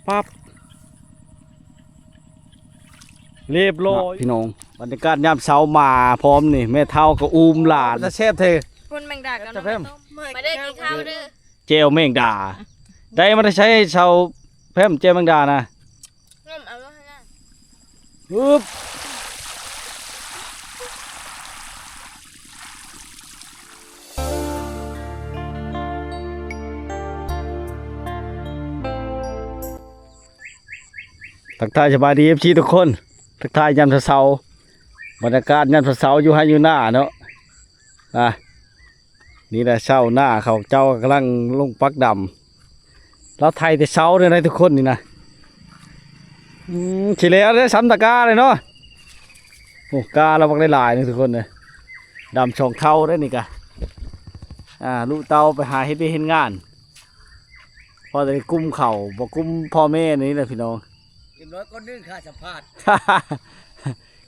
ປັບ ຮຽບຮ້ອຍ ພີ່ນ້ອງ. ບັນຍາກາດຍາມເຊົ້າມາພ້ອມນີ້ ແມ່ເຖົ້າກໍອູ້ມຫຼານ ເປັນຕາແຊບແທ້. ປົນແມງດາກັບນ້ຳຕົ້ມ ມາເດີ ກິນເຂົ້າເດີ. ແຈ່ວແມງດາ ໄດ້ມາແຕ່ໃສ ຊາວແພມ? ແຈ່ວແມງດານະ ງມເອົາໂລດຫັ້ນນະ. ອຶບ ທັກທາຍສະບາຍດີ ເອັຟຊີ ທຸກຄົນ ທັກທາຍຍາມເຊົ້າໆ ບັນຍາກາດຍາມເຊົ້າໆ ຢູ່ໄຮ່ຢູ່ນາເນາະ. ອ່າ ນີ້ແຫຼະ ຊາວນາເຂົາເຈົ້າກຳລັງລົງປັກດຳ ລາວໄຖແຕ່ເຊົ້າເດ້ນະທຸກຄົນນີ້ນະ. ອືມ ຊິແລ້ວເດ້ ຊຳຕະກາເລີຍເນາະ. ໂອ້ ກາລາວບັກຫຼາຍໆ ນີ້ທຸກຄົນເດີ ດຳສອງເທົ່າເດ້ນີ້ກະ. ອ່າ ລູກເຕົ້າໄປຫາເຮັດວຽກເຮັດງານ ພໍໄດ້ກຸ້ມເຂົາ ບໍ່ກຸ້ມພໍ່ແມ່ນີ້ແຫຼະພີ່ນ້ອງ. ເອັມຮ້ອຍ ກ່ອນໜຶ່ງ ຄ່າສຳພາດ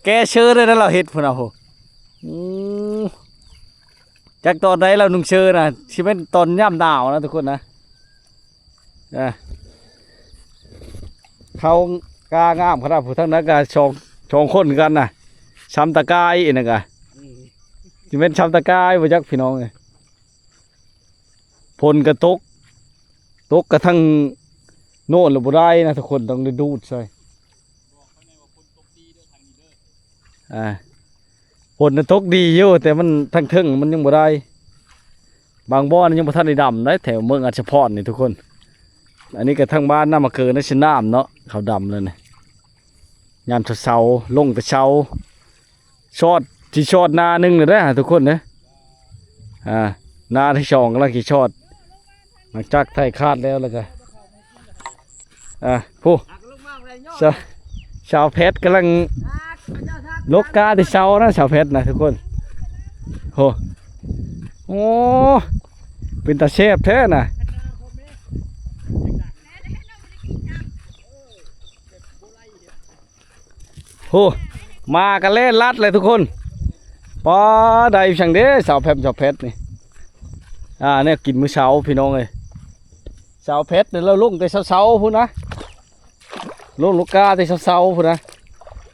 ແກເຊີເດ້ນະ ລາວເຮັດພຸ້ນນະ. ໂອ້ ອືມ ຈັກຕອນໃດລາວນຸ່ງເຊີນະ ຊິແມ່ນຕອນຍາມໜາວນະທຸກຄົນນະ. ອ່າ ເຂົາກາງາມຂະໜາດ ຜູ້ທາງນັ້ນກະສອງ ສອງຄົນຄືກັນນະ ຊຳຕະກາອີກນັ້ນກະ ອືມ ຊິແມ່ນຊຳຕະກາບໍ່ຈັກພີ່ນ້ອງເອີຍ. ຝົນກະຕົກ ຕົກກະທັງໂນ້ນລະບໍ່ໄດ້ນະທຸກຄົນ ຕ້ອງໄດ້ດູດໃສ່. ອ່າ ຝົນນະຕົກດີຢູ່ ແຕ່ມັນທາງເທິງມັນຍັງບໍ່ໄດ້ ບາງບ່ອນຍັງບໍ່ທັນໄດ້ດຳໄດ໋ ແຖວເມືອງອັດສະພອນນີ້ທຸກຄົນ. ອັນນີ້ກະທາງບ້ານນ້ຳມະເກີນະ ຊິນ້ຳເນາະ ເຂົາດຳແລ້ວນີ້ ຍາມເຊົ້າໆ ລົງແຕ່ເຊົ້າ. ຊອດ ຊິຊອດນາໜຶ່ງແລ້ວເດີທຸກຄົນເດີ. ອ່າ ນາທີສອງກຳລັງຊິຊອດ ຫຼັງຈາກໄຖຄາດແລ້ວ ແລ້ວກະ ອ່າ ຜູ້ ສາ ສາວແພັດກຳລັງລົກກາແຕ່ເຊົ້ານະ ສາວແພັດນະທຸກຄົນ. ໂອ້ ໂອ້ ເປັນຕາແຊບແທ້ນະ. ໂອ້ ໝາກະແລ່ນລັດເລີຍທຸກຄົນ. ປາ ໄດ້ຈັ່ງເດ້ ສາວແພັດ ສາວແພັດນີ້. ອ່າ ແນວກິນມື້ເຊົ້າພີ່ນ້ອງເອີຍ ສາວແພັດນີ້ລາວລົງແຕ່ເຊົ້າໆ ພຸ້ນນະ ລົງລູກກາແຕ່ເຊົ້າໆ ພຸ້ນນະ.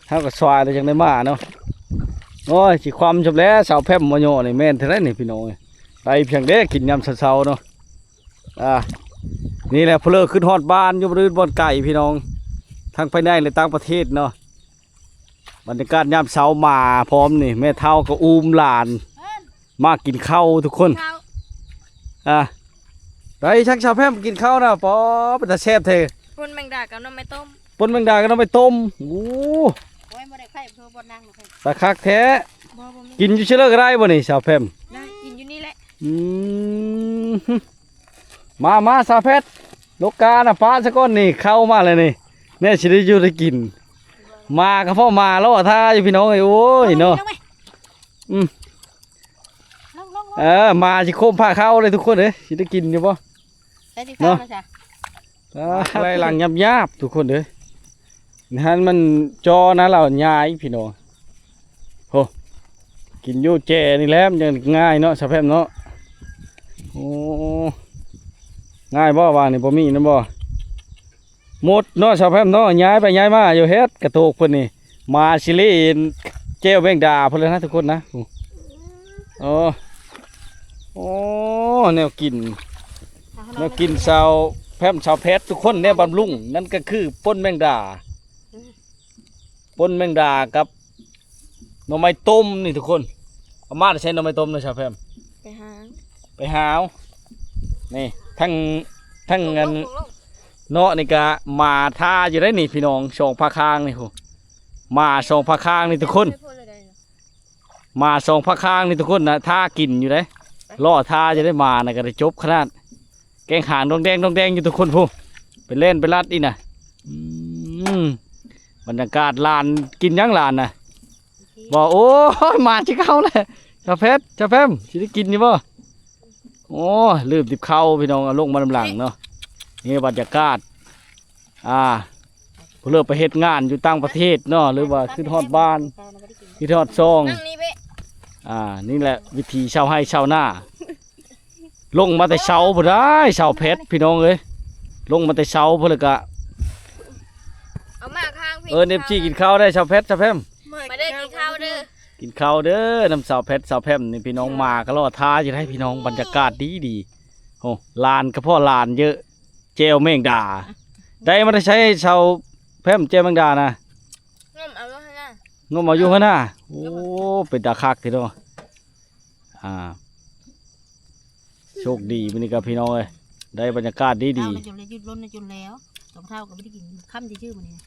ເຮົາກໍສວາຍແລ້ວຈັ່ງໄດ້ມາເນາະ. ໂອ້ຍ ຊິຄວ່ຳຈົບແລ້ວ ສາວແພັດບໍ່ຍໍນີ້ ແມ່ນເທົ່າໃດນີ້ພີ່ນ້ອງເອີຍ. ໄດ້ຈັ່ງເດ້ ກິນຍາມເຊົ້າໆ ເນາະ. ອ່າ ນີ້ແຫຼະ ຜູ້ເລີກຂຶ້ນຮອດບ້ານ ຢູ່ບໍ່ໄດ້ອື່ນບ່ອນໄກພີ່ນ້ອງ ທັງພາຍໃນ ແລະ ຕ່າງປະເທດເນາະ. ບັນຍາກາດຍາມເຊົ້າມາພ້ອມນີ້ ແມ່ເຖົ້າກໍອູ້ມຫຼານມາກິນເຂົ້າທຸກຄົນ. ເຂົ້າ ອ່າ ໄດ້ທັງສາວແພມກິນເຂົ້ານະ. ປາ ເປັນຕາແຊບແທ້ ປົ່ນແມງດາກັບໜໍ່ໄມ້ຕົ້ມ ປົ່ນແມງດາກັບໜໍ່ໄມ້ຕົ້ມ. ໂອ້ ໂອ້ຍ ບໍ່ໄດ້ໄຂ່ ບໍ່ນັ່ງ ຕາຄັກແທ້. ບໍ່ ບໍ່ມີ ກິນຢູ່ເຊີເລີກະໄດ້ບໍ່ນີ້ ສາວແພມ? ໄດ້ ກິນຢູ່ນີ້ແຫຼະ. ອືມ ມາ ມາ ສາວແພັດ ລູກການະ ປະຊະກ່ອນນີ້ ເຂົ້າມາແລ້ວນີ້ ແນ່ຊິໄດ້ຢູ່ໄດ້ກິນ. ໝາກະເພາະໝາລໍຖ້າຢູ່ພີ່ນ້ອງເອີຍ. ໂອ້ຍເນາະ ອືມ ເອີ ໝາຊິໂຄມພາເຂົ້າເລີຍທຸກຄົນເອີຍ. ຊິໄດ້ກິນຢູ່ບໍ່? ໄດ້ກິນເຂົ້າແລ້ວຈ້ະ. ອ່າ ໄລ່ຫຼັງຫຍາບໆ ທຸກຄົນເອີຍ. ຫັ້ນມັນຈໍນະ ລາວຍາຍພີ່ນ້ອງ. ໂຫ ກິນຢູ່ແຈນີ້ແຫຼະ ມັນຈັ່ງງ່າຍເນາະ ສາວແພມເນາະ. ໂອ້ ງ່າຍບໍ່ ວ່ານີ້ບໍ່ມີນຳບໍ່? ໝົດເນາະ ສາວແພມເນາະ ຍ້າຍໄປຍ້າຍມາຢູ່ເຮັດກະໂຕກເພິ່ນນີ້. ໝາຊິເລນແຈ່ວແມງດາເພິ່ນແລ້ວນະທຸກຄົນນະ. ໂອ້ ໂອ້ ແນວກິນ ແນວກິນສາວແພມ ສາວແພັດ ທຸກຄົນ ແນວບຳລຸງ ນັ້ນກະຄືປົ່ນແມງດາ ປົ່ນແມງດາກັບໜໍ່ໄມ້ຕົ້ມນີ້ທຸກຄົນ. ເອົາມາແຕ່ໃສໜໍ່ໄມ້ຕົ້ມນະ ສາວແພມ? ໄປຫາ ໄປຫາເອົາ. ນີ້ ທັງ ທັງອັນເນາະ ນີ້ກະໝາທ່າຢູ່ໄດ໋ນີ້ພີ່ນ້ອງ ສອງພາຄາງນີ້ພຸ້ນ. ໝາສອງພາຄາງນີ້ທຸກຄົນ ໝາສອງພາຄາງນີ້ທຸກຄົນນະ ທ່າກິນຢູ່ເດ້ ລໍຖ້າຢູ່ເດ້. ໝານະກະໄດ້ຈົບຂະໜາດ ແກງຫາງດອງແດງດອງແດງຢູ່ທຸກຄົນພຸ້ນ ໄປແລ່ນໄປລັດອີກນະ. ອືມ ບັນຍາກາດຫຼານ ກິນຫຍັງຫຼານນະ? ບໍ່ ໂອ້ຍ ໝາຊິເຂົ້າແລ້ວ ສາວແພັດ ສາວແພມ ຊິໄດ້ກິນຢູ່ບໍ່? ໂອ້ຍ ລືມຕິບເຂົ້າພີ່ນ້ອງ ເອົາລົງມານຳຫຼັງເນາະ. ນີ້ບັນຍາກາດ ອ່າ ຜູ້ເລີກໄປເຮັດງານຢູ່ຕ່າງປະເທດເນາະ ຫຼືວ່າຄິດຮອດບ້ານ ຄິດຮອດຊ່ອງ. ອ່າ ນີ້ແຫຼະວິຖີຊາວໄຮ່ຊາວນາ ລົງມາແຕ່ເຊົ້າພຸ້ນໄດ໋ ສາວແພັດ ພີ່ນ້ອງເອີຍ. ລົງມາແຕ່ເຊົ້າພຸ້ນ ແລ້ວກະ ເອີ້ນເອັຟຊີກິນເຂົ້າໄດ້ ສາວແພັດ ສາວແພັມ ມາເດີກິນເຂົ້າເດີ ກິນເຂົ້າເດີ ນຳສາວແພັດ ສາວແພັມນີ້ພີ່ນ້ອງ ໝາກໍລໍຖ້າຢູ່ໄດ໋ພີ່ນ້ອງ ບັນຍາກາດດີໆ ໂອ້ ຫຼານກໍພໍຫຼານເຢີະ ແຈ່ວແມງດາ ໄດ້ມາແຕ່ໃສສາວແພັມ ແຈ່ວແມງດານະ? ງົມເອົາຢູ່ຫັ້ນນະ ງົມເອົາຢູ່ຫັ້ນນະ ໂອ້ ເປັນຕາຄັກແທ້ເນາະ ອ່າ ໂຊກດີມື້ນີ້ກໍພີ່ນ້ອງເອີຍ ໄດ້ບັນຍາກາດດີໆ ເອົາໄປຈົນແລ້ວ ຢຸດລົນແລ້ວຈົນແລ້ວ ກັບເຖົ້າກໍບໍ່ໄດ້ກິນຄ່ຳຊື່ໆມື້ນີ້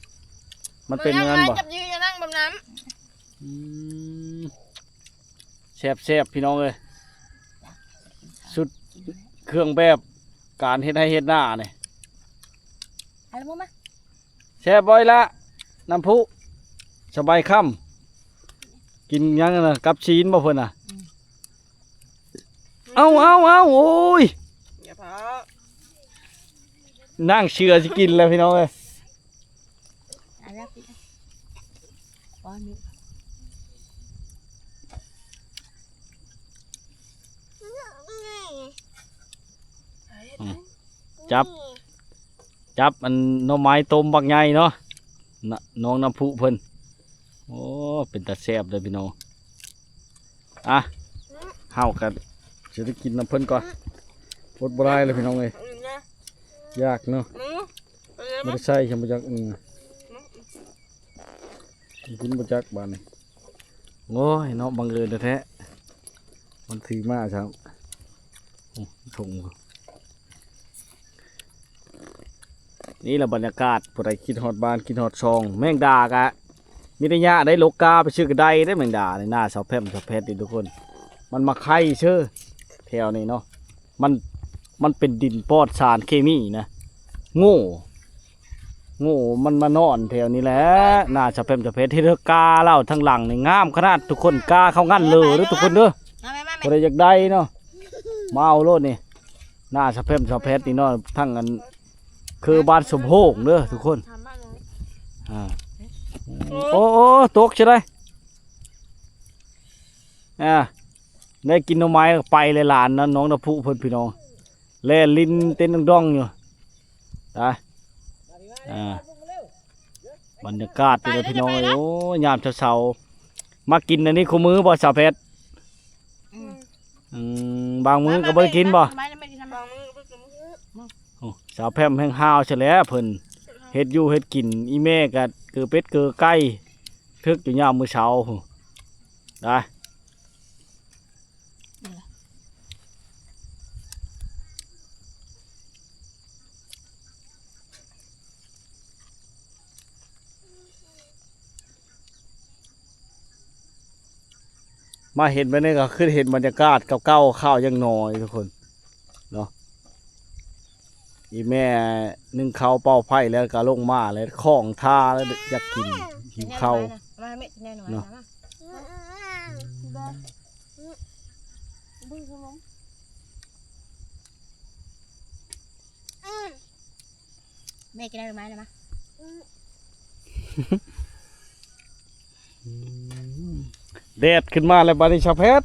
ມັນເປັນແນວນັ້ນບໍ່? ກັບຢືນຢູ່ນັ້ນບຳນ້ຳ ອືມ ແຊບໆ ພີ່ນ້ອງເອີຍ ສຸດເຄື່ອງແບບການເຮັດໄຮ່ເຮັດນານີ້ ເອົາລະມາ ແຊບບໍ່ອີ່ຫຼ້າ ນ້ຳພຸ ສະບາຍຄ່ຳ ກິນຫຍັງນະ ກັບຊີ້ນບໍ່ເພິ່ນນະ? ອືມ ເອົາໆໆ ໂອ້ຍ ຢ່າພາ ນາງເສືອຊິກິນແລ້ວພີ່ນ້ອງເອີຍ ເອົາແລ້ວ ປ້ອນນີ້ ອືມ ຈັບ ຈັບອັນໜໍ່ໄມ້ຕົ້ມບັກໃຫຍ່ເນາະ ນະ ນ້ອງນ້ຳພຸເພິ່ນ ໂອ້ ເປັນຕາແຊບເດີພີ່ນ້ອງ ອ່ະ ເຮົາກໍຊິໄດ້ກິນນຳເພິ່ນກ່ອນ ອົດບໍ່ໄດ້ແລ້ວພີ່ນ້ອງເອີຍ ຢາກເນາະ ບໍ່ໄດ້ໃສ່ ຍັງບໍ່ຢາກ ອືມ ກິນບໍ່ຈັກບາດນີ້ ໂອ້ຍເນາະ ບັງເອີນແທ້ໆ ມັນຖືມາຊ້ຳ ໂອ້ ຖົງ ນີ້ລະບັນຍາກາດ ຜູ້ໃດຄິດຮອດບ້ານ ຄິດຮອດຊ່ອງ ແມງດາກະມີໄລຍະໄດ້ ລົກກາໄປຊື້ກໍໄດ້ເດ້ ແມງດາໃນໜ້າສາວແພມ ສາວແພັດນີ້ທຸກຄົນ ມັນມາໄຂ່ເຊີ ແຖວນີ້ເນາະ ມັນ ມັນເປັນດິນປອດສານເຄມີນະ ໂງ່ ໂງ່ມັນມານອນແຖວນີ້ແຫຼະ ໜ້າສາວແພມ ສາວແພັດ ເຮັດໃຫ້ກາລາວທາງຫຼັງນີ້ງາມຂະໜາດທຸກຄົນ ກາເຂົ້າງັນເລີເດີທຸກຄົນເດີ ຜູ້ໃດຢາກໄດ້ເນາະ ມາເອົາໂລດນີ້ ໜ້າສາວແພມ ສາວແພັດນີ້ເນາະ ທັງອັນ ຄືບ້ານສົມໂຮງເດີທຸກຄົນ ອ່າ ໂອ້ ໂອ້ ຕົກຊະໄດ ອ່າ ໄດ້ກິນໜໍ່ໄມ້ໄປແລ້ວຫຼານນະ ນ້ອງນ້ຳພຸເພິ່ນພີ່ນ້ອງ ແລ່ນຫຼິ້ນເຕັ້ນດອງໆຢູ່ ຕາຍ ອ່າ ບັນຍາກາດເດີພີ່ນ້ອງເອີຍ ໂອ້ຍ ຍາມເຊົ້າໆ ມາກິນອັນນີ້ຄູ່ມື້ບໍ່ສາວແພັດ? ອືມ ອືມ ບາງມື້ກໍບໍ່ໄດ້ກິນບໍ່? ໂອ້ ສາວແພມແຮ່ງຫ້າວຊະແຫຼະ ເພິ່ນເຮັດຢູ່ເຮັດກິນ ອີ່ແມ່ກໍເກີເປັດເກີໄກ່ ຖືກຢູ່ຍາມມື້ເຊົ້າພຸ້ນ ໄດ້. ມາເຫັນແບບນີ້ກໍຄືເຫັນບັນຍາກາດເກົ່າໆ ຄາວຍັງນ້ອຍທຸກຄົນເນາະ ອີ່ແມ່ໜຶ້ງເຂົ້າເປົ່າໄຟແລ້ວກໍລົງມາແລ້ວ ຂອງທ່າແລ້ວ ຢາກກິນ ຫິວເຂົ້າເນາະ. ແມ່ກິນໄດ້ໄມ້ແລ້ວມາ ແດດຂຶ້ນມາແລ້ວບາດນີ້ ຊາວແພັດ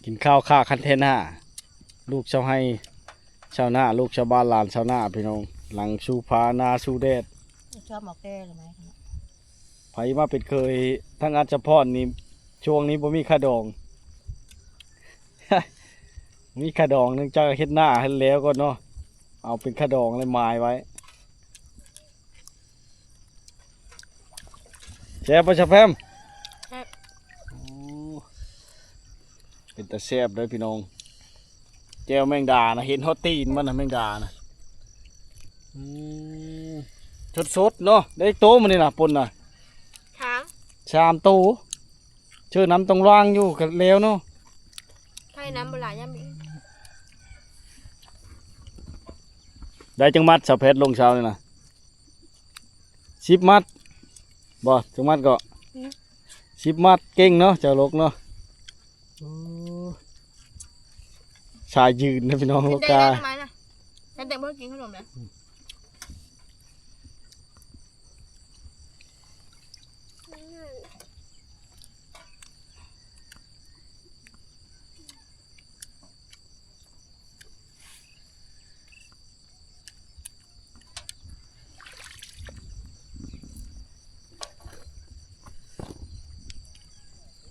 ກິນຂ້າວຂ້າຄັນແທນຫາ ລູກຊາວໄຮ່ຊາວນາ ລູກຊາວບ້ານ ຫຼານຊາວນາ ພີ່ນ້ອງ ຫຼັງສູ່ຟ້າໜ້າສູ່ແດດ ຊອບໝໍແກ່ເລີຍໄໝ ໃຜມາເປັນເຂີຍທາງອັດສະພອນນີ້ ຊ່ວງນີ້ບໍ່ມີຄ່າດອງ ມີຄ່າດອງ ເນື່ອງຈາກເຮັດນາໃຫ້ແລ້ວກ່ອນເນາະ ເອົາເປັນຄ່າດອງແລ້ວໝາຍໄວ້. ແຊບບໍ່ຊາວແພມ? ແຊບ ໂອ້ ເປັນຕາແຊບເດີພີ່ນ້ອງ ແຈ່ວແມງດານະ ເຫັນຮອດຕີນມັນນະ ແມງດານະ ອືມ ສົດໆເນາະ ໄດ້ໂຕມື້ນີ້ນະ ປົນນະ ສາມ ສາມໂຕ ເຈີນ້ຳຕ້ອງລ້າງຢູ່ກໍແລ້ວເນາະ ໃສ່ນ້ຳບໍ່ຫຼາຍ ຢ້ານບໍ່ອີ່ມ ໄດ້ຈັກມັດ ຊາວແພັດ ລົງເຊົ້ານີ້ນະ? ສິບມັດບໍ່? ຈັກມັດເກາະ? ສິບມັດ ເກັ່ງເນາະ ເຈົ້າລົກເນາະ ໂອ້ ສາຍຢືນນະພີ່ນ້ອງ ໂລກາ ກິນໄດ້ໄດ້ໄມນະ ແຕ່ບໍ່ກິນຂະໜົມນະ.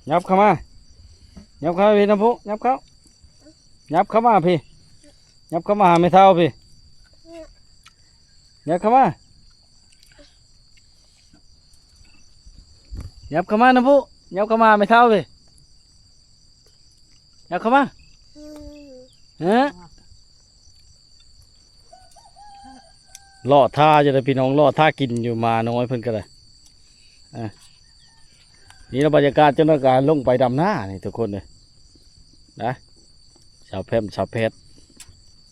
ຫຍັບເຂົ້າມາ ຫຍັບເຂົ້າມາພີ່ນ້ຳພຸ ຫຍັບເຂົ້າ ຫຍັບເຂົ້າມາພີ່ ຫຍັບເຂົ້າມາຫາແມ່ເຖົ້າພີ່ ຫຍັບເຂົ້າມາ ຫຍັບເຂົ້າມານ້ຳພຸ ຫຍັບເຂົ້າມາຫາແມ່ເຖົ້າພີ່ ຫຍັບເຂົ້າມາ ເອີ ລໍຖ້າຢູ່ເດ້ພີ່ນ້ອງ ລໍຖ້າກິນຢູ່ ໝານ້ອຍເພິ່ນກໍໄດ້ ອ່າ ນີ້ລະບັນຍາກາດ ເຈົ້າໜ້າການລົງໄປດຳນານີ້ທຸກຄົນເອີຍ ນະ ສາວແພມ ສາວແພັດ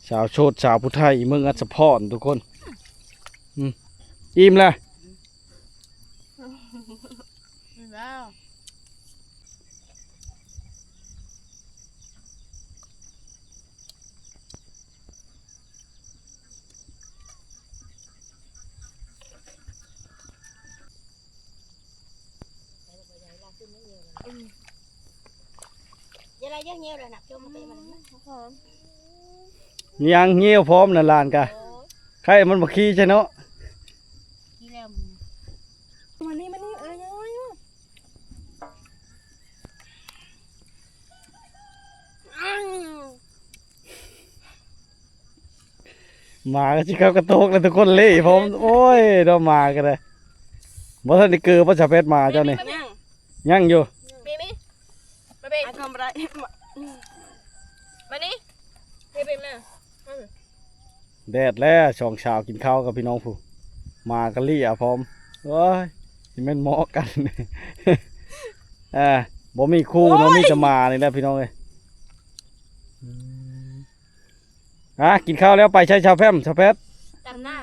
ສາວໂສດ ສາວຜູ້ໄທ ເມືອງອັດສະພອນທຸກຄົນ ອືມ ອີ່ມແລ້ວ ຢ່າລະເຢີ້ຽວລະນະ ຈົມເປມາ ຍັງເຫຍວພ້ອມນະຫຼານກະ ໂອ້ຍ ໄຂ່ມັນບໍ່ຂີ້ໃຊ່ເນາະ ຂີ້ແລ້ວ ມານີ້ ມານີ້ ເອີ ຍັງ ໝາກໍຊິເຂົ້າກະໂຕກແລ້ວທຸກຄົນ ເລະພ້ອມ ໂອ້ຍ ເນາະ ໝາກໍໄດ້ ບໍ່ທັນໄດ້ເກີດບໍ່ ສາວແພັດ ໝາເຈົ້ານີ້ ຍັງ ຍັງຢູ່ ເບບີ ມາເບ ອາ ທຳອະໄລ ມານີ້ ເບບີ ມາ ແດດແລ້ວ ສອງສາວກິນເຂົ້າກັບພີ່ນ້ອງຜູ້ ໝາກໍເລະພ້ອມ ໂອ້ຍ ຊິແມ່ນເໝາະກັນ ອ່າ ບໍ່ມີຄູ່ເນາະ ໂອ້ຍ ມີແຕ່ໝານີ້ແຫຼະພີ່ນ້ອງເອີຍ ອືມ ອ່າ ກິນເຂົ້າແລ້ວໄປໃສ ສາວແພມ ສາວແພັດ ດຳນາ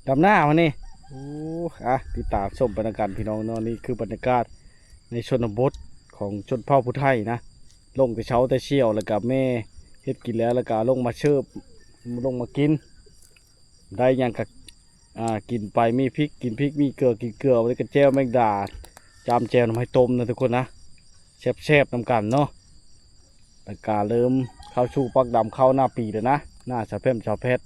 ດຳນາມື້ນີ້ ໂອ້ ອ່າ ຕິດຕາມຊົມໄປນຳກັນພີ່ນ້ອງເນາະ ນີ້ຄືບັນຍາກາດໃນຊົນນະບົດຂອງຊົນເຜົ່າຜູ້ໄທນະ ລົງແຕ່ເຊົ້າແຕ່ຊຽວ ແລ້ວກະແມ່ເຮັດກິນແລ້ວ ແລ້ວກະລົງມາເສີບ ລົງມາກິນ ໄດ້ຫຍັງກະ ອ່າ ກິນໄປ ມີພິກກິນພິກ ມີເກືອກິນເກືອ ບາດນີ້ກະແຈ່ວແມງດາ ຈ້ຳແຈ່ວໜໍ່ໄມ້ຕົ້ມນະທຸກຄົນນະ ແຊບໆນຳກັນເນາະ ແລ້ວກະເລີ່ມເຂົ້າສູ່ປາກດຳເຂົ້າໜ້າປີແລ້ວນະ ໜ້າສາວແພມ ສາວແພັດ.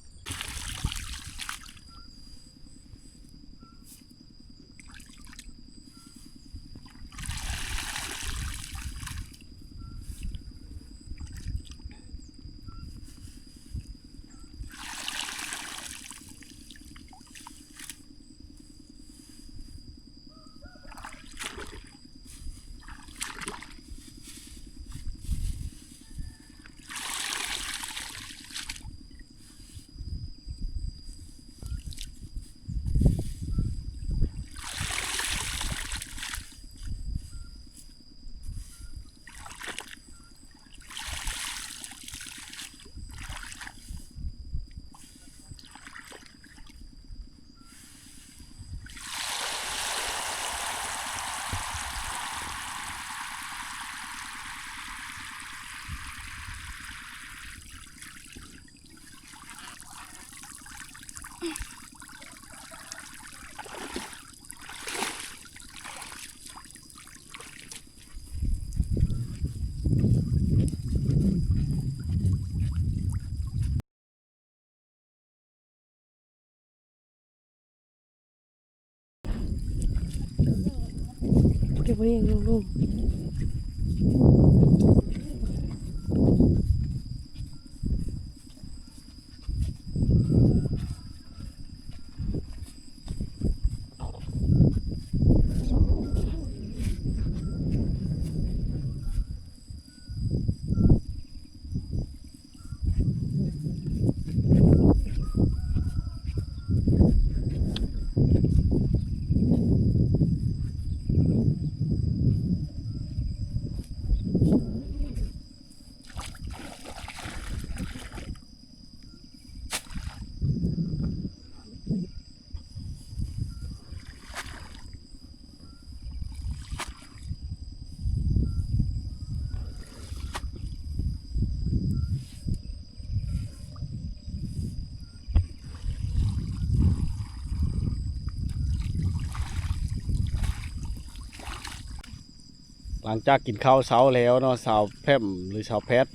ຫຼັງຈາກກິນເຂົ້າເຊົ້າແລ້ວເນາະ ສາວແພມ ຫຼື ສາວແພັດ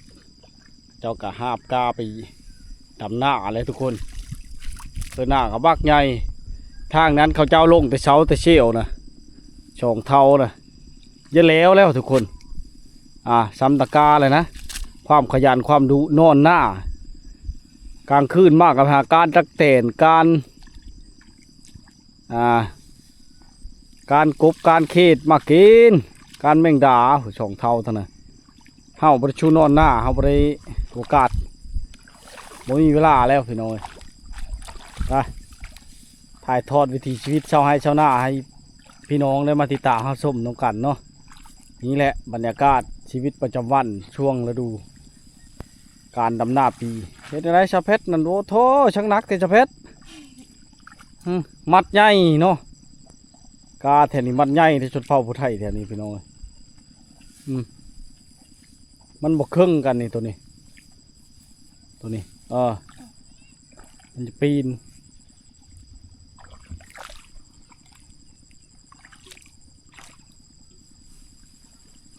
ເຈົ້າກະຫາບກ້າໄປດຳນາແຫຼະທຸກຄົນ. ເອີ ນາກະບັກໃຫຍ່ ທາງນັ້ນເຂົາເຈົ້າລົງແຕ່ເຊົ້າແຕ່ຊຽວນະ ສອງເທົ່ານະ ຢ່າແລ້ວແລ້ວທຸກຄົນ. ອ່າ ສ່ຳຕະກາແລ້ວນະ ຄວາມຂະຫຍັນ ຄວາມດຸ ນອນນາ ກາງຄືນມາກໍຫາການຕັກແຕນ ການ ອ່າ ການກົບການເຂດມາກິນ ການແມງດາ ສອງເທົ່າເທົ່ານັ້ນ. ເຮົາບໍ່ໄດ້ຊູນອນນາ ເຮົາບໍ່ໄດ້ໂອກາດ ບໍ່ມີເວລາແລ້ວພີ່ນ້ອງເອີຍ. ໄປ ຖ່າຍທອດວິຖີຊີວິດຊາວໄຮ່ຊາວນາໃຫ້ພີ່ນ້ອງໄດ້ມາຕິດຕາມຮັບຊົມນຳກັນເນາະ. ນີ້ແຫຼະບັນຍາກາດຊີວິດປະຈຳວັນຊ່ວງລະດູການດຳນາປີ. ເຮັດແນວໃດສາວແພັດນັ້ນ? ໂອ້ໂທ້ ຊ່າງໜັກແທ້ສາວແພັດ. ອື ມັດໃຫຍ່ເນາະ ກາແຖວນີ້ມັດໃຫຍ່ທີ່ສຸດ ເຜົ່າຜູ້ໄທແຖວນີ້ພີ່ນ້ອງເອີຍ. ອື ມັນບໍ່ເຄິ່ງກັນນີ້ ໂຕນີ້ ໂຕນີ້ ເອີ ມັນຈະປີນ.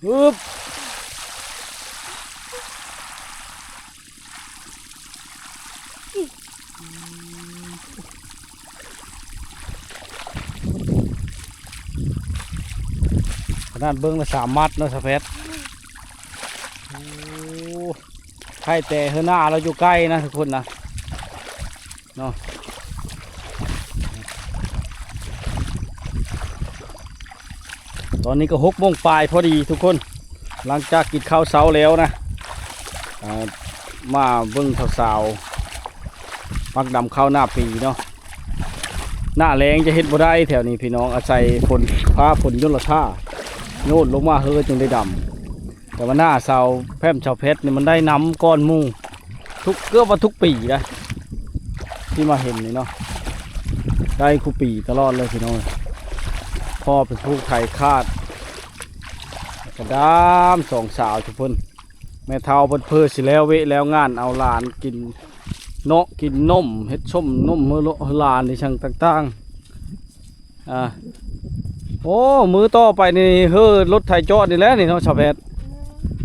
ອຶບ ຂະໜາດເບິ່ງລະສາມມັດເນາະສາວແພັດ. ໂອ້ ໃກ້ແຕ່ເຮືອນນາລາວຢູ່ໃກ້ນະທຸກຄົນນະ. ເນາະ ຕອນນີ້ກໍຫົກໂມງປາຍພໍດີທຸກຄົນ ຫຼັງຈາກກິນເຂົ້າເຊົ້າແລ້ວນະ ອ່າ ມາເບິ່ງສາວໆ ປັກດຳເຂົ້ານາປີເນາະ. ໜ້າແລ້ງຈະເຮັດບໍ່ໄດ້ແຖວນີ້ພີ່ນ້ອງ ອາໄສຝົນຟ້າຝົນຍົນລະທ່າໂຍນລົງມາເຮີຈຶ່ງໄດ້ດຳ. ແຕ່ວ່າໜ້າຊາວແພມຊາວແພັດນີ້ມັນໄດ້ນຳກ່ອນໝູ່ ທຸກ ເກືອບວ່າທຸກປີນະ ທີ່ມາເຫັນນີ້ເນາະ ໄດ້ຄູ່ປີຕະຫຼອດເລີຍພີ່ນ້ອງ. ພໍ່ເປັນຜູ້ໄຖຄາດ ກະດາມສອງສາວທຸກຄົນ. ແມ່ເຖົ້າເພິ່ນເພີຊິແລ້ວວຽກແລ້ວງານ ເອົາຫຼານກິນເນາະ ກິນນົມ ເຮັດສົ້ມນົມເຮີຫຼານອີ່ຫຍັງຕ່າງໆ. ອ່າ ໂອ້ ມື້ຕໍ່ໄປນີ້ເຮີລົດໄຖຈອດນີ້ແຫຼະນີ້ເນາະສາວແພັດ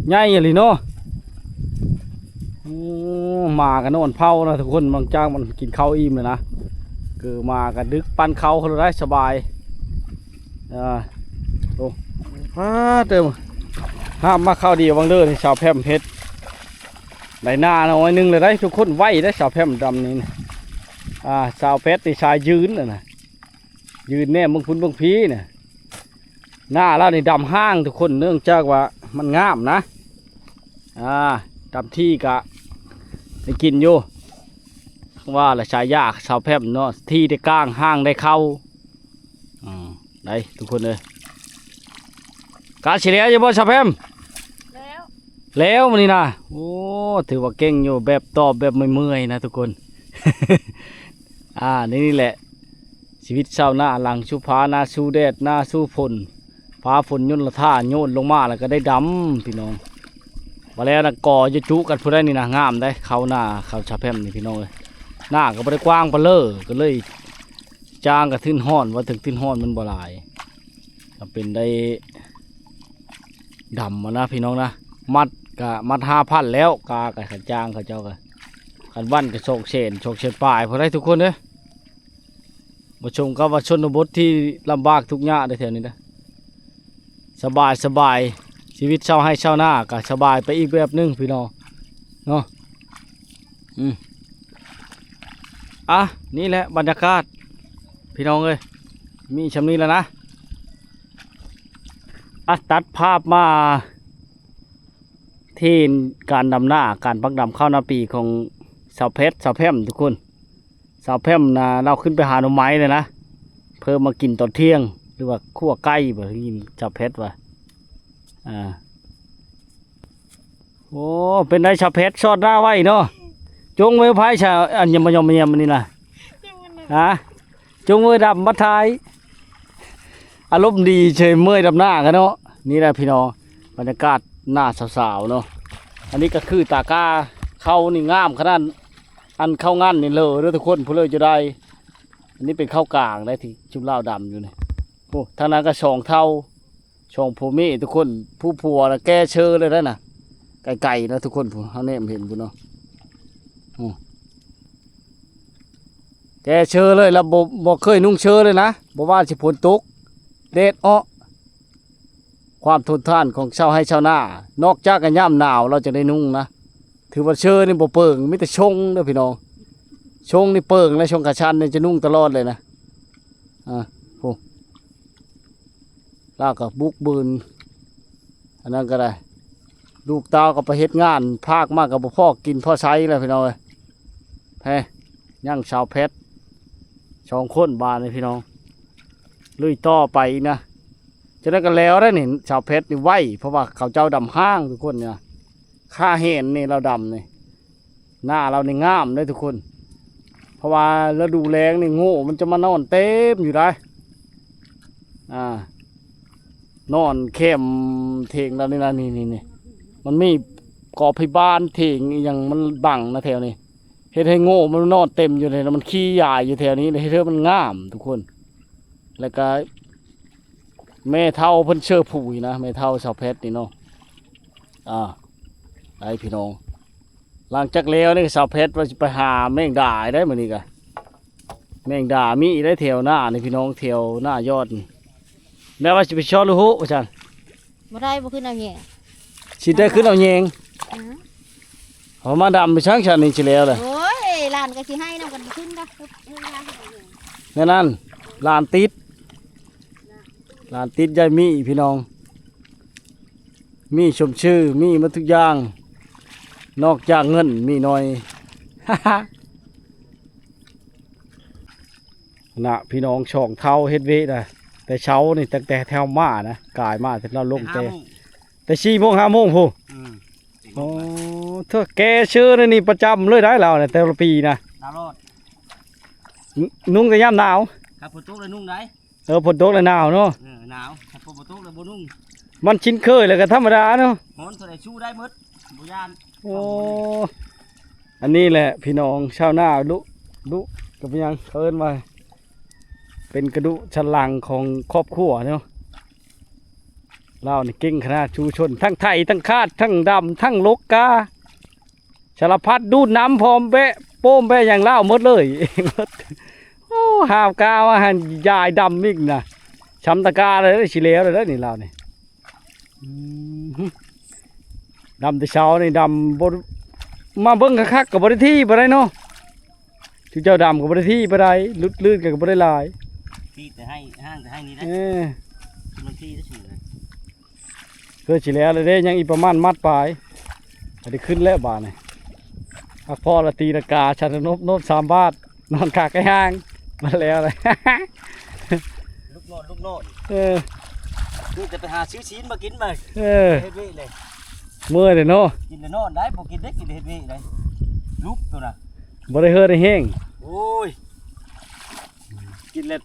ໃຫຍ່ອີ່ຫຼີເນາະ. ໂອ້ ໝາກໍນອນເຝົ້ານະທຸກຄົນ ຫຼັງຈາກມັນກິນເຂົ້າອີ່ມແລ້ວນະ ເກີມາກໍດຶກປັ້ນເຂົ້າໂລດໄດ໋ ສະບາຍ. ອ່າ ໂອ້ ພາເຕີມ ຫາບມາຄາວດຽວຫວ່າງເດີນີ້ ສາວແພມເຮັດໄດ້ໜ້າໜ້ອຍໜຶ່ງແລ້ວໄດ໋ທຸກຄົນ ໄວໄດ໋ສາວແພມດຳນີ້. ອ່າ ສາວແພັດນີ້ສາຍຢືນນະ ຢືນແນມເບິ່ງພຸ້ນເບິ່ງພີນະ. ໜ້າລາວນີ້ດຳຫ້າງທຸກຄົນ ເນື່ອງຈາກວ່າມັນງາມນະ. ອ່າ ດຳທີ່ກະໄດ້ກິນຢູ່ ວ່າລະສາຍຢາສາວແພມເນາະ ທີ່ໄດ້ກ້າງຫ້າງໄດ້ເຂົ້າ. ອືມ ໄດ້ທຸກຄົນເອີຍ. ກະຊິແລ້ວຢູ່ບໍ່ສາວແພມ? ແລ້ວ ແລ້ວມື້ນີ້ນະ. ໂອ້ ຖືວ່າເກັ່ງຢູ່ ແບບຕອບແບບເມື່ອຍໆນະທຸກຄົນ. ອ່າ ນີ້ແຫຼະຊີວິດຊາວນາ ຫຼັງຊູຟ້ານາຊູແດດນາຊູຝົນ ຟ້າຝົນຍົນລະທ່າໂຍນລົງມາແລ້ວກໍໄດ້ດຳພີ່ນ້ອງ. ວ່າແລ້ວນະ ກໍຈະຈຸກັນຜູ້ໃດນີ້ນະ ງາມໄດ໋ ເຂົ້ານາເຂົ້າສາວແພມນີ້ພີ່ນ້ອງເອີຍ. ນາກໍບໍ່ໄດ້ກວ້າງປານເລີ ກໍເລີຍຈ້າງກະທຶນຮ້ອນ ວ່າເຖິງທຶນຮ້ອນມັນບໍ່ຫຼາຍ ກໍເປັນໄດ້ດຳຫັ້ນນະພີ່ນ້ອງນະ. ມັດກະມັດຫ້າພັນແລ້ວ ກາກະຄັນຈ້າງເຂົາເຈົ້າກະ ຄັນວັນກະສອງແສນ ສອງແສນປາຍພໍໄດ້ທຸກຄົນເດີ. ບໍ່ສົມກັບວ່າຊົນນະບົດທີ່ລຳບາກທຸກຍາກໃດ໋ແຖວນີ້ນະ ສະບາຍໆ ຊີວິດຊາວໄຮ່ຊາວນາກໍສະບາຍໄປອີກແບບໜຶ່ງພີ່ນ້ອງເນາະ. ອືມ ອ່ະ ນີ້ແຫຼະບັນຍາກາດພີ່ນ້ອງເອີຍ ມີຊ່ຳນີ້ແຫຼະນະ. ອ່ະ ຕັດພາບມາທີ່ການດຳນາ ການປັກດຳເຂົ້ານາປີຂອງສາວແພັດ ສາວແພມທຸກຄົນ. ສາວແພມນະ ລາວຂຶ້ນໄປຫາໜໍ່ໄມ້ເລີຍນະ ເພິ່ນມາກິນຕອນທ່ຽງ ຫຼືວ່າຂົ້ວໄກ່ບໍ່ ໄດ້ຍິນສາວແພັດວ່າ. ອ່າ ໂອ້ ເປັນໄດສາວແພັດ ຊອດໜ້າໄວເນາະ. ຈົ່ງໄວ້ໃຜຊະ ອັນຍຳມະຍອມມະຍຳນີ້ນະ ຮະ? ຈົ່ງເວີດຳມາຖ່າຍ ອາລົມດີເຊີຍ ເມື່ອຍດຳໜ້າກັນເນາະ. ນີ້ແຫຼະພີ່ນ້ອງ ບັນຍາກາດໜ້າສາວໆເນາະ. ອັນນີ້ກໍຄືຕາກ້າ ເຂົ້ານີ້ງາມຂະໜາດ ອັນເຂົ້າງັນນີ້ເລີເດີທຸກຄົນ ຜູ້ເລີຈະໄດ້. ອັນນີ້ເປັນເຂົ້າກາງໄດ໋ ທີ່ຊຸມລາວດຳຢູ່ນີ້. ໂອ້ ທາງນັ້ນກໍສອງເຖົ້າ ສອງຜົວເມຍທຸກຄົນ ຜູ້ຜົວນະແກ່ເຊີເລີຍໄດ໋ນະ ໄກໆນະທຸກຄົນ ຜູ້ເຮົາແນມເຫັນພຸ້ນເນາະ. ໂອ້ ແກ່ເຊີເລີຍ ລະບໍ່ ບໍ່ເຄີຍນຸ່ງເຊີເລີຍນະ ບໍ່ວ່າຊິຝົນຕົກແດດອອກ. ຄວາມທົນທານຂອງຊາວໄຮ່ຊາວນາ ນອກຈາກຍາມໜາວລາວຈະໄດ້ນຸ່ງນະ ຖືວ່າເຊີນີ້ບໍ່ເປິງ ມີແຕ່ຊົງເດີພີ່ນ້ອງ. ຊົງນີ້ເປິງ ແລະຊົງຂາສັ້ນນີ້ຈະນຸ່ງຕະຫຼອດເລີຍນະ. ອາ ໂອ້ ລາວກໍບຸກບືນ ອັນນັ້ນກໍໄດ້ ລູກເຕົ້າກໍໄປເຮັດງານ ພາກມາກໍບໍ່ພໍກິນພໍໃຊ້ແລ້ວພີ່ນ້ອງເອີຍ. ແພ ຍັງສາວແພັດສອງຄົນບາດນີ້ພີ່ນ້ອງ ລຸຍຕໍ່ໄປອີກນະ. ຈັ່ງໃດກໍແລ້ວໄດ້ນີ້ ສາວແພັດນີ້ໄວ ເພາະວ່າເຂົາເຈົ້າດຳຫ້າງທຸກຄົນນີ້ນະ. ຂ້າເຫັນນີ້ລາວດຳນີ້ ໜ້າລາວນີ້ງາມເດ້ທຸກຄົນ ເພາະວ່າລະດູແລ້ງນີ້ໂງ່ມັນຈະມານອນເຕັມຢູ່ໄດ໋. ອ່າ ນອນແຄມເຖງລາວນີ້ນະ ນີ້ໆໆ ມັນມີກອໄຟບ້ານເຖງອີ່ຫຍັງມັນບັງນະແຖວນີ້ ເຮັດໃຫ້ໂງ່ມັນນອນເຕັມຢູ່ນີ້ ແລ້ວມັນຂີ້ຢາຍຢູ່ແຖວນີ້ ເຮັດໃຫ້ມັນງາມທຸກຄົນ. ແລ້ວກະແມ່ເຖົ້າເພິ່ນເຊີຜູຍນະ ແມ່ເຖົ້າສາວແພັດນີ້ເນາະ. ອ່າ ໄດ້ພີ່ນ້ອງ ຫຼັງຈາກແລ້ວນີ້ສາວແພັດວ່າຊິໄປຫາແມງດາໄດ້ມື້ນີ້ກະ ແມງດາມີໄດ້ແຖວໜ້ານີ້ພີ່ນ້ອງ ແຖວໜ້າຍອດນີ້ ແລ້ວວ່າຊິໄປຊອດລູກໂຮວ່າຊັ້ນ. ບໍ່ໄດ້ ບໍ່ຂຶ້ນເອົາແຍງ ຊິໄດ້ຂຶ້ນເອົາແຍງ. ອື ເອົາມາດຳໄປຊ່າງຊັ້ນນີ້ຊິແລ້ວແຫຼະ. ໂອ້ຍ ຫຼານກໍຊິໃຫ້ນຳກັນຂຶ້ນດອກ. ແນວນັ້ນ ຫຼານຕິດ ຫຼານຕິດຍາຍມີພີ່ນ້ອງ ມີຊົມຊື່ ມີໝົດທຸກຢ່າງ ນອກຈາກເງິນມີໜ້ອຍ. ນະ ພີ່ນ້ອງ ສອງເຖົ້າເຮັດວຽກນະ ແຕ່ເຊົ້ານີ້ ຕັ້ງແຕ່ແຖວມານະ ກາຍມາແຕ່ລາວລົງແຕ່ ແຕ່ຫ້າໂມງ ແຕ່ສີ່ໂມງຫ້າໂມງພຸ້ນ. ອື ໂອ້ ເທື່ອແກ່ເຊີນະນີ້ປະຈຳເລີຍໄດ໋ລາວນະ ແຕ່ລະປີນະ ຕະຫຼອດ ນຸ່ງແຕ່ຍາມໜາວ ຄັນຝົນຕົກແລ້ວນຸ່ງໄດ໋. ເອີ ຝົນຕົກແລ້ວໜາວເນາະ. ເອີ ໜາວ ຄັນຝົນບໍ່ຕົກແລ້ວບໍ່ນຸ່ງ ມັນຊິນເຄີຍແລ້ວກໍທຳມະດາເນາະ ຮ້ອນເທົ່າໃດສູ້ໄດ້ໝົດ ບໍ່ຢ້ານ. ໂອ້ ອັນນີ້ແຫຼະພີ່ນ້ອງ ຊາວນາດຸ ດຸ ກໍເປັນຫຍັງ ເອີ້ນວ່າເປັນກະດູກສັນຫຼັງຂອງຄອບຄົວເນາະ. ລາວນີ້ເກັ່ງຂະໜາດ ສູ້ຊົນ ທັງໄຖ ທັງຄາດ ທັງດຳ ທັງຫຼົກກາ ສາລະພັດ ດູດນ້ຳພ້ອມແບະໂປ້ມແບະຫຍັງລາວໝົດເລີຍ. ໂອ້ ຫາບກາມາຫັ້ນ ຢາຍດຳອີກນະ ຊຳຕະກາເລີຍ ຊິແລ້ວແລ້ວເດີນີ້ລາວນີ້. ອື ດຳແຕ່ເຊົ້ານີ້ ດຳບໍ່ ມາເບິ່ງຄັກໆກໍບໍ່ໄດ້ຖີ່ປານໃດເນາະ. ຈຸເຈົ້າດຳກໍບໍ່ໄດ້ຖີ່ປານໃດ ລຸດໆກໍບໍ່ໄດ້ຫຼາຍ ທີ່ແຕ່ໃຫ້ ຫ້າງແຕ່ໃຫ້ນີ້ນະ. ເອີ ມັນທີ່ໄດ້ສູງເລີຍ ເພື່ອຊິແລ້ວແລ້ວເດ້ ຍັງອີກປະມານມັດປາຍ ກໍໄດ້ຂຶ້ນແລ້ວບາດນີ້. ພັກຜ່ອນລະຕີລະກາ ສະໜົບໂນດສາມບາດ ນອນຂາໄກ່ຫາງ ມາແລ້ວເລີຍ. ລຸກນອນ ລຸກນອນ ເອີ ມີແຕ່ໄປຫາຊື້ຊີ້ນມາກິນມາ ເອີ ເຮັດວຽກເລີຍ. ເມື່ອຍເດ້ເນາະ ກິນແລ້ວນອນໄດ້ ບໍ່ກິນໄດ້ ກິນເຮັດວຽກໄດ້ ລຸກໂຕນະ ບໍ່ໄດ້ເຫີດໄດ້ແຮງ. ໂອ້ຍ ກິນແລ້ວ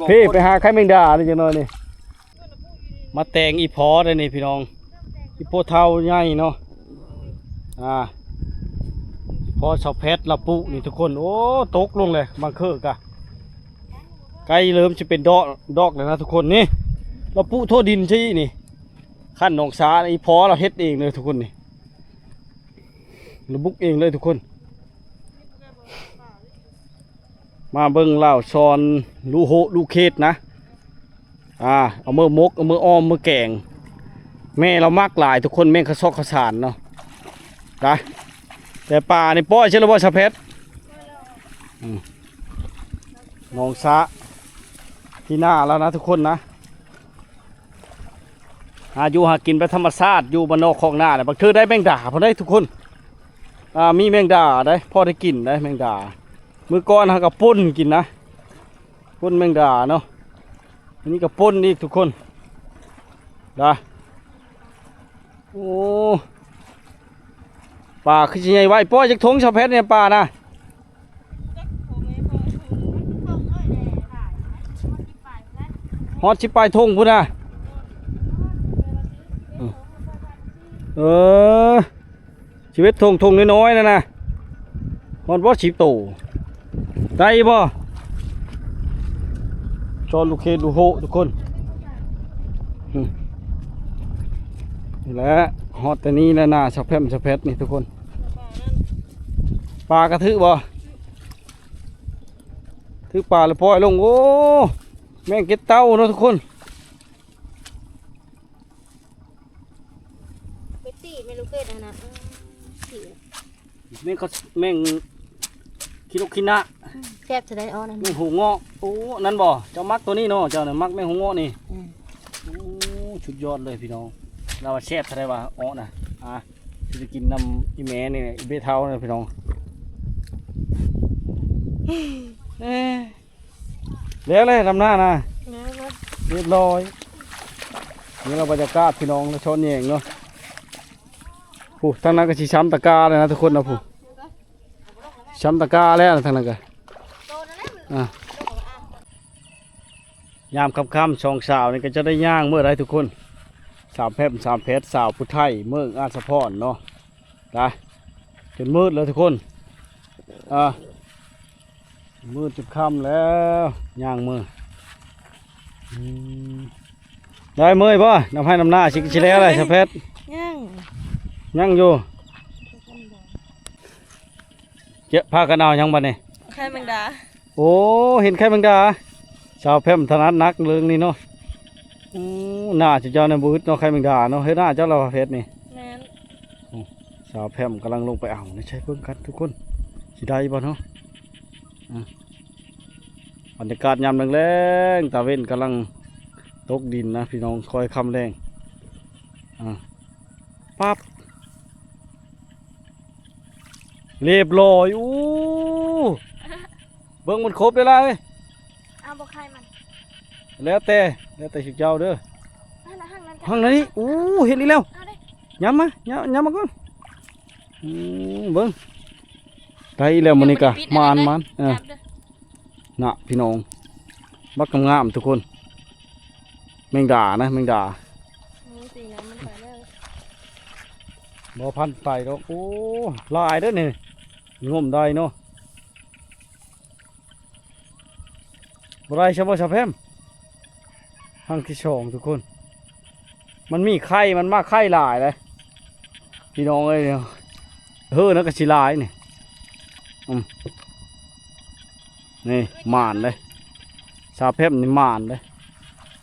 ເພ ໄປຫາໄຂ່ແມງດານີ້ຈັກໜ້ອຍນີ້ ມາແຕ່ງອີ່ພໍ່ໄດ້ນີ້ພີ່ນ້ອງ ອີ່ພໍ່ເຖົ້າໃຫຍ່ເນາະ. ອ່າ ພໍ່ສາວແພັດລາວປູກນີ້ທຸກຄົນ. ໂອ້ ຕົກລົງແລ້ວ ບັງເຄີກະ ໃກ້ເລີ່ມຊິເປັນດອກ ດອກແລ້ວນະທຸກຄົນ. ນີ້ລາວປູກທົ່ວດິນຊີ້ນີ້ ຄັນໜອງສາ ອີ່ພໍ່ລາວເຮັດເອງເລີຍທຸກຄົນນີ້ ລາວບຸກເອງເລີຍທຸກຄົນ. ມາເບິ່ງລາວຊອນລຸໂຮລຸເຂດນະ. ອ່າ ເອົາເມືອໝົກ ເອົາເມືອອອມ ເມືອແກງ ແມ່ລາວມັກຫຼາຍທຸກຄົນ ແມ່ງເຂົ້າຊອກເຂົ້າສານເນາະ. ໄປ ແຕ່ປານີ້ປ່ອຍເສີຍແລ້ວບໍ່ສາວແພັດ? ອືມ ໜອງສະທີ່ໜ້າລາວນະທຸກຄົນນະ. ຫາຢູ່ຫາກິນແບບທຳມະຊາດ ຢູ່ບ້ານນອກຄອກນາແຫຼະ. ບາງເທື່ອໄດ້ແມງດາພຸ້ນເດ້ທຸກຄົນ. ອ່າ ມີແມງດາໄດ໋ ພໍໄດ້ກິນໄດ໋ແມງດາ. ມື້ກ່ອນເຮົາກໍປົ່ນກິນນະ ປົ່ນແມງດາເນາະ. ອັນນີ້ກໍປົ່ນອີກທຸກຄົນນະ. ໂອ້ ປາຄືຊິໃຫຍ່ໄວ. ປ່ອຍຈັກຖົງສາວແພັດນີ້ປານະ? ຮອດສິບປາຍຖົງພຸ້ນນະ. ເອີ ສິບເອັດຖົງ ຖົງນ້ອຍໆນັ້ນນະ ຮອດບໍ່ສິບໂຕ ໄດ້ບໍ່? ຊອນລູກເຂດລູກໂຮທຸກຄົນ. ອືມ ນີ້ແຫຼະ ຮອດແຕ່ນີ້ແຫຼະນະ ສະແພມສະແພັດນີ້ທຸກຄົນ. ປາກະຖືກບໍ່? ຖືກປາແລ້ວປ່ອຍລົງ. ໂອ້ ແມ່ງເກັດເຕົ້າເນາະທຸກຄົນ. ແມງເຂົາ ແມງຂີ້ນົກຂີ້ນາ ແຊບຊະໄດ໋ ອໍ ນັ້ນ ແມງຫົວເງາະ. ໂອ້ ນັ້ນບໍ່ ເຈົ້າມັກໂຕນີ້ເນາະ ເຈົ້ານະມັກແມງຫົວເງາະນີ້. ອືມ ໂອ້ ສຸດຍອດເລີຍພີ່ນ້ອງ ລາວວ່າແຊບຊະໄດ໋ວ່າ ອໍ ນະ. ອ່າ ຊິໄດ້ກິນນຳອີ່ແມ່ນີ້ ອີ່ເບ້ເຖົ້ານີ້ພີ່ນ້ອງ. ເອີ ແລ້ວແຫຼະ ດຳນານະ ແລ້ວ ແລ້ວ ຮຽບຮ້ອຍ. ນີ້ລະບັນຍາກາດພີ່ນ້ອງ ລະຊ້ອນແຍງເນາະ. ຜູ້ ທາງນັ້ນກໍຊິຊຳຕະກາແລ້ວນະທຸກຄົນນະ ຜູ້ ຊຳຕະກາແລ້ວນະ ທາງນັ້ນກໍ ອ່າ ຍາມຄ່ຳໆ ສອງສາວນີ້ກໍຈະໄດ້ຍ່າງເມືອໄດ້ທຸກຄົນ. ສາວແພມ ສາວແພັດ ສາວຜູ້ໄທ ເມືອງອາດສະພອນເນາະ. ໄປ ຈົນມືດແລ້ວທຸກຄົນ ອ່າ ມືດຈົນຄ່ຳແລ້ວ ຍ່າງເມືອ. ອືມ ໄດ້ເມື່ອຍບໍ່? ນຳໄຮ່ນຳນາຊິ ຊິແລ້ວໄດ໋ ສາວແພັດ. ຍັງ ຍັງຢູ່. ເຈົ້າ ພາກັນເອົາຫຍັງບັດນີ້? ໄຂ່ແມງດາ. ໂອ້ ເຫັນໄຂ່ແມງດາ ສາວແພມຖະໜັດໜັກເລື່ອງນີ້ເນາະ. ໂອ້ ໜ້າຈະເຈົ້ານີ້ບໍ່ອຶດເນາະ ໄຂ່ແມງດາເນາະ. ເຮັດໜ້າເຈົ້າລະວ່າເພັດນີ້. ແມ່ນ. ໂອ້ ສາວແພມກຳລັງລົງໄປເອົາ ໃສ່ເບິ່ງກັນທຸກຄົນ ຊິໄດ້ບໍ່ເນາະ. ອ່າ ບັນຍາກາດຍາມແລງໆ ຕາເວັນກຳລັງຕົກດິນນະພີ່ນ້ອງ ຄ່ອຍຄ່ຳແລງ. ອ່າ ປັບ ຮຽບຮ້ອຍ. ໂອ້ ເບິ່ງມັນຄົບໄດ້ຫຼາຍ. ເອົາບໍ່ໄຂ່ມັນ ແລ້ວແຕ່ ແລ້ວແຕ່ເຈົ້າເດີ. ຫັ້ນນະ ຫັ້ນນະນີ້. ໂອ້ ເຫັນອີກແລ້ວ. ເອົາເດ້ ຍາມມາ ຍາມ ຍາມມາກ່ອນ. ອືມ ເບິ່ງ ໄດ້ອີກແລ້ວມື້ນີ້ກະ ມານ ມານ. ເອີ ນະພີ່ນ້ອງ ບັກງາມໆ ທຸກຄົນ. ແມງດານະ ແມງດາ. ໂອ້ ສີນ້ຳມັນໄປແລ້ວ ບໍ່ພັນໄປດອກ. ໂອ້ ຫຼາຍເດີນີ້ ງົມໄດ້ເນາະ. ບໍ່ໄດ້ຊະບໍ່ສາວແພມ ຄັ້ງທີສອງທຸກຄົນ. ມັນມີໄຂ່ ມັນມາໄຂ່ຫຼາຍເດ້ ພີ່ນ້ອງເອີຍ. ເຮີ້ນະກະຊິຫຼາຍນີ້. ອືມ ນີ້ໝານເດ້ ສາວແພມນີ້ໝານເດ້.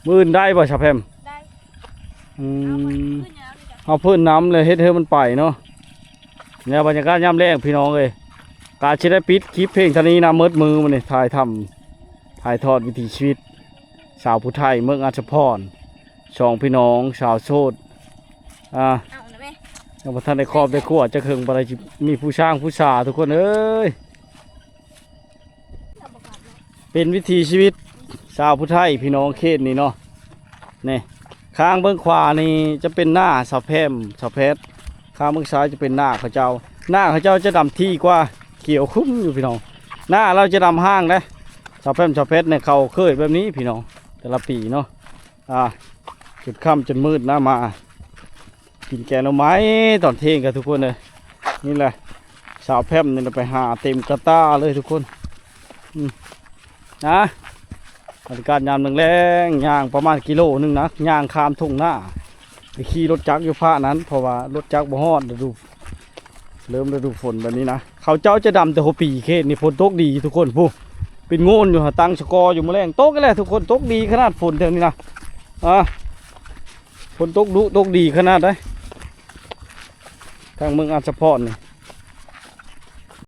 ມື້ອື່ນໄດ້ບໍ່ສາວແພມ? ໄດ້. ອືມ ເອົາພື້ນນຳແລ້ວເຮັດໃຫ້ມັນໄປເນາະ. ແນວບັນຍາກາດຍາມແລງພີ່ນ້ອງເອີຍ ກະຊິໄດ້ປິດຄລິບພຽງເທົ່ານີ້ນະ. ໝົດມື້ມື້ນີ້ ຖ່າຍທຳ ຖ່າຍທອດວິຖີຊີວິດ ສາວຜູ້ໄທ ເມືອງອາດສະພອນ ສອງພີ່ນ້ອງ ສາວໂສດ. ອ່າ ເອົານະແມ່ ຍັງບໍ່ທັນໄດ້ຄອບໄດ້ຄົວຈັກເຄິ່ງປານໃດ ຊິມີຜູ້ຊ່າງຜູ້ສາທຸກຄົນເອີຍ. ເປັນວິຖີຊີວິດຊາວຜູ້ໄທພີ່ນ້ອງເຂດນີ້ເນາະ. ນີ້ ຂ້າງເບື້ອງຂວານີ້ຈະເປັນນາສາວແພມ ສາວແພັດ, ຂ້າງເບື້ອງຊ້າຍຈະເປັນນາເຂົາເຈົ້າ. ນາເຂົາເຈົ້າຈະດຳຖີ່ກວ່າ ຂຽວຄຸ້ມຢູ່ພີ່ນ້ອງ. ນາລາວຈະດຳຫ່າງເດ້. ສາວແພມ ສາວແພັດນີ້ເຂົາເຄີຍແບບນີ້ພີ່ນ້ອງ ແຕ່ລະປີເນາະ. ອ່າ ຈົນຄ່ຳຈົນມືດນະ ມາ ກິນແກງໜໍ່ໄມ້ຕອນທ່ຽງກັນທຸກຄົນເອີຍ. ນີ້ແຫຼະ ສາວແພມນີ້ລະໄປຫາເຕັມກະຕ່າເລີຍທຸກຄົນ. ອືມ ນະ ບັນຍາກາດຍາມແລງໆ ຍ່າງປະມານກິໂລໜຶ່ງນະ ຍ່າງຂ້າມທົ່ງນາ ໄປຂີ່ລົດຈັກຢູ່ພາກນັ້ນ ເພາະວ່າລົດຈັກບໍ່ຮອດ ລະດູ ເລີ່ມລະດູຝົນແບບນີ້ນະ. ເຂົາເຈົ້າຈະດຳແຕ່ຫົວປີເຂດນີ້ ຝົນຕົກດີທຸກຄົນ. ພຸ້ນ ເປັນໂງ່ນຢູ່ ຫາຕັ້ງສະກໍຢູ່ ມື້ແລງຕົກອີກແລ້ວທຸກຄົນ. ຕົກດີຂະໜາດຝົນແຖວນີ້ນະ ອ່າ ຝົນຕົກດຸຕົກດີຂະໜາດໃດ. ທາງເມືອງອາດສະພອນນີ້